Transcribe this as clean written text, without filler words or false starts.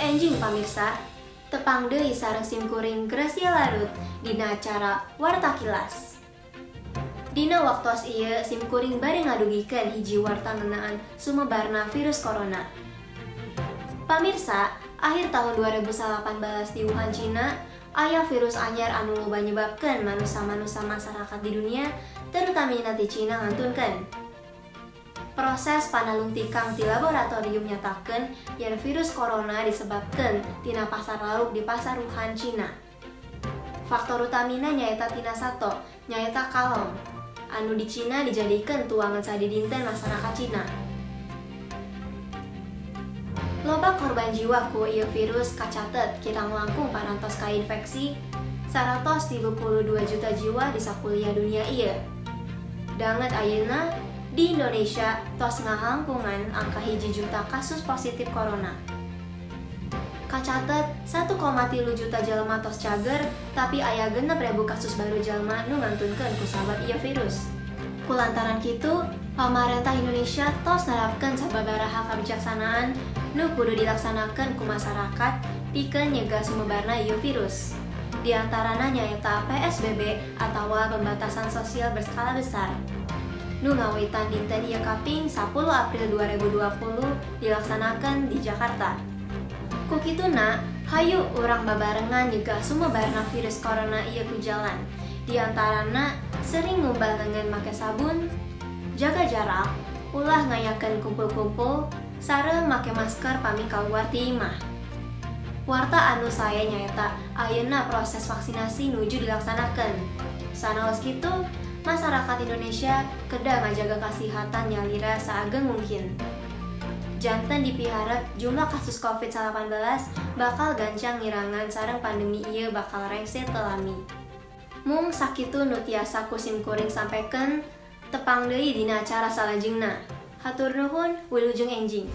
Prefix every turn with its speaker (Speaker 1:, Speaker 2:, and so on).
Speaker 1: Enjing, pamirsa. Tepang deui sareng simkuring, Gracia Larut, dina acara Warta Kilas. Dina waktos ieu simkuring bade ngadugikeun hiji warta ngeunaan sumebarna virus corona. Pamirsa, akhir tahun 2018 di Wuhan, Cina, aya virus anyar anu loba nyebabkeun manusa-manusa masyarakat di dunia, terutamina di Cina, ngantunkeun. Proses panalungtikan di laboratorium nyatakeun yen virus corona disebabkeun tina pasar lauk di pasar Wuhan, Cina. Faktor utamina nyaeta tina sato, nyaeta kalong, anu di Cina dijadikeun tuangan sadidinten masyarakat Cina. Loba korban jiwa ku ieu virus kacatet, kirang langkung parantos kainfeksi 132 juta jiwa di sakuliah dunia ieu. Danget ayeuna di Indonesia tos ngahlangkungan angka 1 juta kasus positif corona. Kacatet 1,3 juta jelema tos cager, tapi aya 6.000 kasus baru jelema nu ngantunkeun kusabab ieu virus. Kulantaran kitu, pamarentah Indonesia tos nerapkeun sababaraha kebijaksanaan nu kudu dilaksanakeun ku masyarakat pikeun nyegah sumebarna ieu virus. Di antarana nyaeta PSBB atawa pembatasan sosial berskala besar, nu ngawitan dinten ieu kaping 10 April 2020 dilaksanakeun di Jakarta. Ku kituna, hayu urang babarengan nyegah sumebarna virus corona ieu ku jalan. Di antarana sering ngumbah leungeun make sabun, jaga jarak, ulah ngayakeun kumpul-kumpul, sareng make masker pami kaluar ti imah. Warta anu sae nyaeta ayeuna proses vaksinasi nuju dilaksanakeun. Sanaos kitu, masyarakat Indonesia kedah ngajaga kasihatan nyalira saageng mungkin. Janten dipiharep jumlah kasus COVID-19 bakal gancang ngirangan sareng pandemi ieu bakal rengse teu lami. Mung sakitu nu tiasa ku simkuring sampaikan, tepang deui dina acara salajengna. Hatur nuhun, wilujeng enjing.